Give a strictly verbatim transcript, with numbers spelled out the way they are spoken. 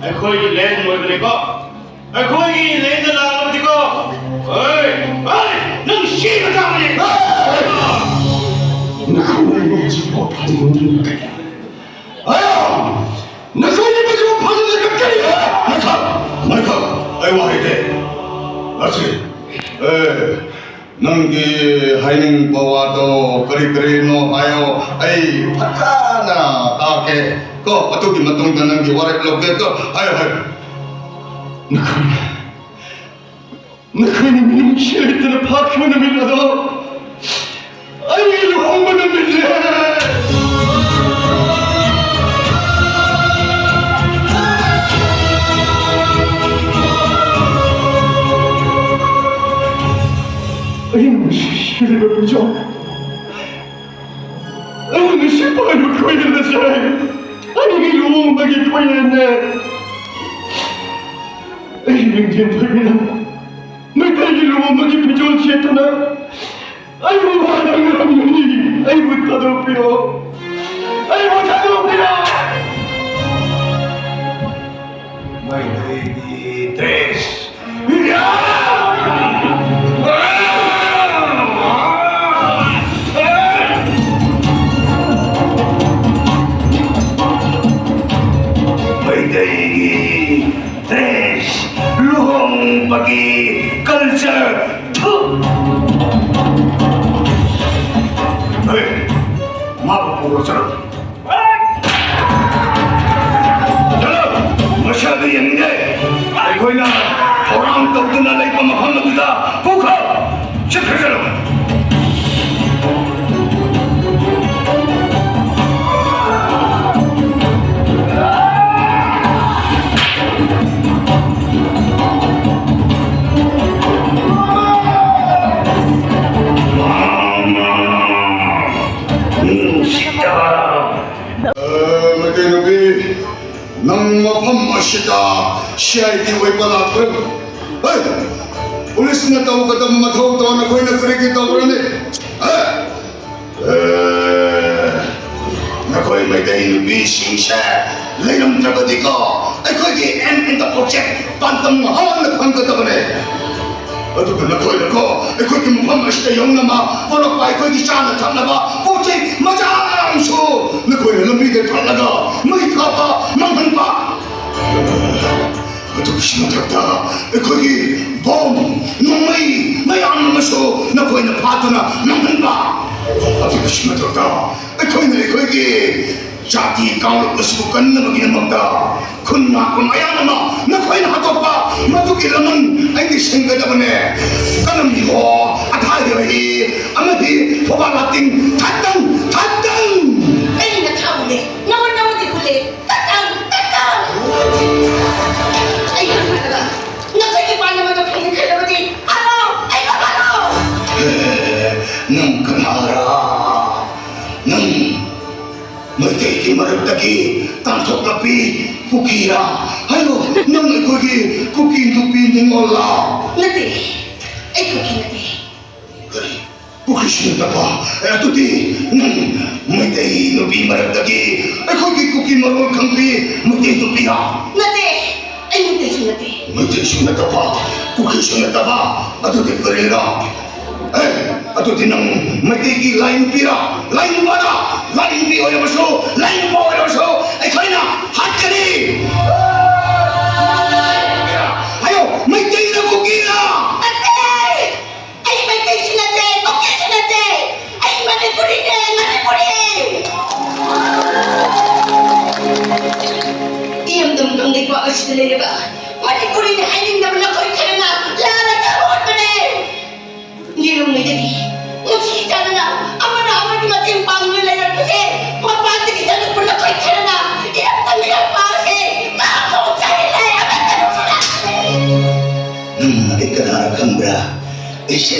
ꯑꯩꯈꯣꯏꯒꯤ ꯂꯦꯟ ꯑꯣꯏꯕꯅꯤꯀꯣ꯫ ꯑꯩꯈꯣꯏꯒꯤ ꯂꯦꯟꯗ ꯂꯥꯛꯂꯕꯗꯤꯀꯣ꯫ ꯑꯩ, ꯑꯩ, ꯅꯪ ꯁꯤꯕ ꯇꯥꯕꯅꯤ꯫ ꯅꯈꯣꯏꯅ ꯑꯩꯕꯨ ꯍꯧꯖꯤꯛꯐꯥꯎ ꯐꯥꯖꯤꯟꯗꯨꯅ ꯀꯔꯤ? ꯑꯌꯥ! ꯅꯈꯣꯏꯅ ꯑꯩꯕꯨ ꯐꯥꯖꯤꯟꯗꯨꯅ ꯀꯔꯤ? ꯉꯥꯏꯈꯣ! ꯉꯥꯏꯈꯣ! ꯑꯩ ꯋꯥ ꯍꯥꯏꯒꯦ꯫ ꯑꯁꯤ, ꯑꯦ, ꯅꯪꯒꯤ ꯍꯥꯏꯅꯤꯡꯕ ꯋꯥꯗꯣ ꯀꯔꯤ ꯀꯔꯤꯅꯣ ꯍꯥꯏꯌꯣ, ꯑꯩ ꯐꯖꯅ ꯇꯥꯒꯦ ꯀꯣ, ꯑꯗꯨꯒꯤ ꯃꯇꯨꯡꯗ ꯅꯪꯒꯤ ꯋꯥꯔꯦꯞ ꯂꯧꯒꯦ ꯀꯣ꯫ ꯍꯥꯏꯌꯣ, ꯍꯥꯏꯌꯣ꯫ ꯅꯈꯣꯏꯅ, ꯅꯈꯣꯏꯅ ꯃꯤꯅꯨꯡꯁꯤ ꯂꯩꯇꯅ ꯐꯥꯈꯤꯕ ꯅꯨꯃꯤꯠ ꯑꯗꯣ ꯑꯩꯒꯤ ꯂꯨꯍꯣꯡꯕ ꯅꯨꯃꯤꯠꯅꯦ꯫ ꯑꯩꯅ ꯅꯨꯡꯁꯤꯔꯤꯕ ꯃꯤꯆꯝ, ꯑꯩꯅ ꯅꯨꯡꯁꯤ ꯄꯥꯏꯕ ꯈꯣꯏꯔꯦꯜ ꯑꯁꯦ ꯑꯩꯒꯤ ꯂꯨꯍꯣꯡꯕꯒꯤ ꯈꯣꯏꯔꯦꯜꯅꯦ꯫ ꯑꯩꯒꯤ ꯂꯤꯡꯖꯦꯜ ꯊꯣꯏꯕꯤꯅ ꯃꯩꯇꯩꯒꯤ ꯂꯨꯍꯣꯡꯕꯒꯤ ꯐꯤꯖꯣꯜ ꯁꯦꯠꯇꯨꯅ ꯑꯩꯕꯨ ꯋꯥꯅ ꯉꯥꯡꯒꯅꯤ꯫ ꯑꯩꯕꯨ ꯊꯥꯗꯣꯛꯄꯤꯔꯣ꯫ ꯑꯩꯕꯨ ꯊꯥꯗꯣꯛꯄꯤꯔꯣ꯫ ꯃꯩꯇꯩꯒꯤ ꯗ꯭ꯔꯦꯁ꯫ ꯃꯩꯇꯩꯒꯤ ꯗ꯭ꯔꯦꯁ, ꯂꯨꯍꯣꯡꯕꯒꯤ ꯀꯜꯆꯔ꯫ ꯊꯨ! ꯍꯦ, ꯃꯥꯕꯨ ꯄꯨꯔꯣ ꯆꯠꯂꯣ꯫ ꯆꯠꯂꯣ! ꯃꯁꯤ ꯑꯗꯨ ꯌꯦꯡꯅꯤꯡꯗꯦ꯫ ꯑꯩꯈꯣꯏꯅ ꯊꯧꯔꯥꯡ ꯇꯧꯗꯨꯅ ꯂꯩꯕ ꯃꯐꯝ ꯑꯗꯨꯗ ꯄꯨꯈꯣ! ꯆꯠꯈ꯭ꯔꯁꯅꯨ! ꯅꯨꯡꯁꯤꯠꯇ! ꯑ, ꯃꯩꯇꯩ ꯅꯨꯄꯤ, ꯅꯪ ꯃꯐꯝ ꯑꯁꯤꯗ ꯁꯤ ꯑꯥꯏ ꯗꯤ ꯑꯣꯏꯕ ꯂꯥꯛꯄ꯭ꯔꯥ? ꯍꯩ! ꯄꯨꯂꯤꯁꯅ ꯇꯧꯒꯗꯕ ꯃꯊꯧꯗꯣ ꯅꯈꯣꯏꯅ ꯀꯔꯤꯒꯤ ꯇꯧꯔꯅꯤ? ꯍꯥ? ꯑ, ꯅꯈꯣꯏ ꯃꯩꯇꯩ ꯅꯨꯄꯤꯁꯤꯡꯁꯦ ꯂꯩꯔꯝꯗ꯭ꯔꯕꯗꯤꯀꯣ, ꯑꯩꯈꯣꯏꯒꯤ aim in the object, ꯄꯥꯟꯗꯝ ꯍꯥꯟꯅ ꯐꯪꯒꯗꯕꯅꯦ꯫ ꯑꯗꯨꯒ ꯅꯈꯣꯏꯅꯀꯣ, ꯑꯩꯈꯣꯏꯒꯤ ꯃꯐꯝ ꯑꯁꯤꯗ ꯌꯧꯅꯕ ꯄꯨꯔꯛꯄ ꯑꯩꯈꯣꯏꯒꯤ ꯆꯥꯅ ꯊꯛꯅꯕ ꯄꯣꯠ ꯆꯩ ꯃꯆꯥ ꯃꯌꯥꯝꯁꯨ ꯅꯈꯣꯏꯅ ꯂꯝꯕꯤꯗ ꯊꯠꯂꯒ ꯃꯩ ꯊꯥꯕ, ꯃꯥꯡꯍꯟꯕ꯫ ꯑꯗꯨꯒꯤꯁꯨ ꯃꯊꯛꯇ ꯑꯩꯈꯣꯏꯒꯤ ꯕꯣꯝ, ꯅꯣꯡꯃꯩ ꯃꯌꯥꯝ ꯑꯃꯁꯨ ꯅꯈꯣꯏꯅ ꯐꯥꯗꯨꯅ ꯃꯥꯡꯍꯟꯕ꯫ ꯑꯗꯨꯒꯤꯁꯨ ꯃꯊꯛꯇ ꯑꯩꯈꯣꯏꯅ ꯑꯩꯈꯣꯏꯒꯤ ꯖꯥꯇꯤ ꯀꯥꯡꯂꯨꯞ ꯑꯁꯤꯕꯨ ꯀꯟꯅꯕꯒꯤꯗꯃꯛꯇ ꯈꯨꯟ ꯉꯥꯛꯄ ꯃꯌꯥꯝ ꯑꯃ ꯅꯈꯣꯏꯅ ꯍꯥꯠꯇꯣꯛꯄ, ꯃꯗꯨꯒꯤ ꯂꯃꯟ ꯑꯩꯗꯤ ꯁꯤꯡꯒꯗꯕꯅꯦ꯫ ꯀꯔꯝꯕꯤꯍꯣ ꯑꯊꯥꯏꯗ ꯍꯤ ꯑꯃꯗꯤ ꯐꯨꯕꯥꯜ ꯂꯥꯇꯤꯟ ꯊꯠꯇꯪ, ꯊꯠꯇꯪ! ꯑꯩꯅ ꯊꯥꯕꯅꯦ, ꯅꯉꯣꯟ ꯅꯉꯣꯟꯗꯤ ꯍꯨꯜꯂꯦ, ꯊꯠꯇꯪ, ꯊꯠꯇꯪ! ꯑꯩ ꯍꯥꯏꯔꯒ ꯅꯈꯣꯏꯒꯤ ꯄꯥꯟꯗꯝ ꯑꯗꯨ ꯐꯪꯈ꯭ꯔꯕꯗꯤ ꯍꯥꯏꯔꯣ, ꯑꯩꯒ ꯍꯥꯏꯔꯣ! ꯅꯪ ꯀꯅꯥꯔ? ꯅꯪ ꯃꯩꯇꯩꯒꯤ ꯃꯔꯛꯇꯒꯤ ꯇꯥꯟꯊꯣꯛꯂꯛꯄꯤ ꯀꯨꯀꯤꯔꯥ? ꯍꯥꯏꯌꯣ, ꯅꯪ ꯑꯩꯈꯣꯏꯒꯤ ꯀꯨꯀꯤ ꯅꯨꯄꯤ ꯅꯤꯉꯣꯜꯂꯥ? ꯅꯠꯇꯦ, ꯑꯩ ꯀꯨꯀꯤ ꯅꯠꯇꯦ꯫ ꯀꯔꯤ? ꯀꯨꯀꯤꯁꯨ ꯅꯠꯇꯕ? ꯑꯦ, ꯑꯗꯨꯗꯤ ꯅꯪ ꯃꯩꯇꯩ ꯅꯨꯄꯤ ꯃꯔꯛꯇꯒꯤ ꯑꯩꯈꯣꯏꯒꯤ ꯀꯨꯀꯤ ꯃꯔꯣꯜ ꯈꯪꯕꯤ ꯃꯩꯇꯩ ꯅꯨꯄꯤꯔꯥ? ꯅꯠꯇꯦ, ꯑꯩ ꯃꯩꯇꯩꯁꯨ ꯅꯠꯇꯦ꯫ ꯃꯩꯇꯩꯁꯨ ꯅꯠꯇꯕ, ꯀꯨꯀꯤꯁꯨ ꯅꯠꯇꯕ, ꯑꯗꯨꯗꯤ ꯀꯔꯤꯔꯥ? ꯑꯦ, ꯑꯗꯨꯗꯤ ꯅꯪ ꯃꯩꯇꯩꯒꯤ ꯂꯥꯏ ꯅꯨꯄꯤꯔꯥ? ꯂꯥꯏ ꯅꯨꯄꯥꯔꯥ? ꯂꯥꯏ ꯅꯨꯄꯤ ꯑꯣꯏꯔꯕꯁꯨ, ꯂꯥꯏ ꯅꯨꯄꯥ ꯑꯣꯏꯔꯕꯁꯨ, ꯑꯩꯈꯣꯏꯅ ꯍꯥꯠꯀꯅꯤ! ꯍꯥꯏꯌꯣ, ꯃꯩꯇꯩꯔ ꯀꯨꯀꯤꯔ? ꯅꯠꯇꯦ! ꯑꯩ ꯃꯩꯇꯩꯁꯨ ꯅꯠꯇꯦ, ꯀꯨꯀꯤꯁꯨ ꯅꯠꯇꯦ! ꯑꯩ ꯃꯅꯤꯄꯨꯔꯤꯅꯦ, ꯃꯅꯤꯄꯨꯔꯤ! ꯏꯔꯝꯗꯝ ꯀꯪꯂꯩꯄꯥꯛ ꯑꯁꯤꯗ ꯂꯩꯔꯒ ꯃꯅꯤꯄꯨꯔꯤꯅꯤ ꯍꯥꯏꯅꯤꯡꯗꯕ ꯅꯈꯣꯏ ꯈꯔꯅ ꯂꯥꯟꯅ ꯊꯕꯛ ꯑꯣꯠꯄꯅꯦ꯫ ꯌꯦꯔꯨꯝꯉꯩꯗꯗꯤ ꯅꯨꯡꯁꯤ ꯆꯥꯟꯅꯅ ꯑꯃꯅ ꯑꯃꯒꯤ ꯃꯇꯦꯡ ꯄꯥꯡꯗꯨꯅ ꯂꯩꯔꯛꯄꯁꯦ ꯃꯄꯥꯟꯗꯒꯤ ꯆꯪꯂꯛꯄ ꯅꯈꯣꯏ ꯈꯔꯅ ꯏꯔꯝꯗꯝ ꯏꯔꯝꯄꯥꯛ ꯑꯁꯦ ꯀꯥꯡꯈꯣꯡ ꯆꯥꯏꯍꯜꯂꯦ꯫ ꯑꯃꯠꯇ ꯅꯨꯡꯁꯤꯅ ꯅꯪ ꯑꯩ ꯀꯅꯥꯔ ꯈꯪꯕ꯭ꯔꯥ? ꯑꯩꯁꯦ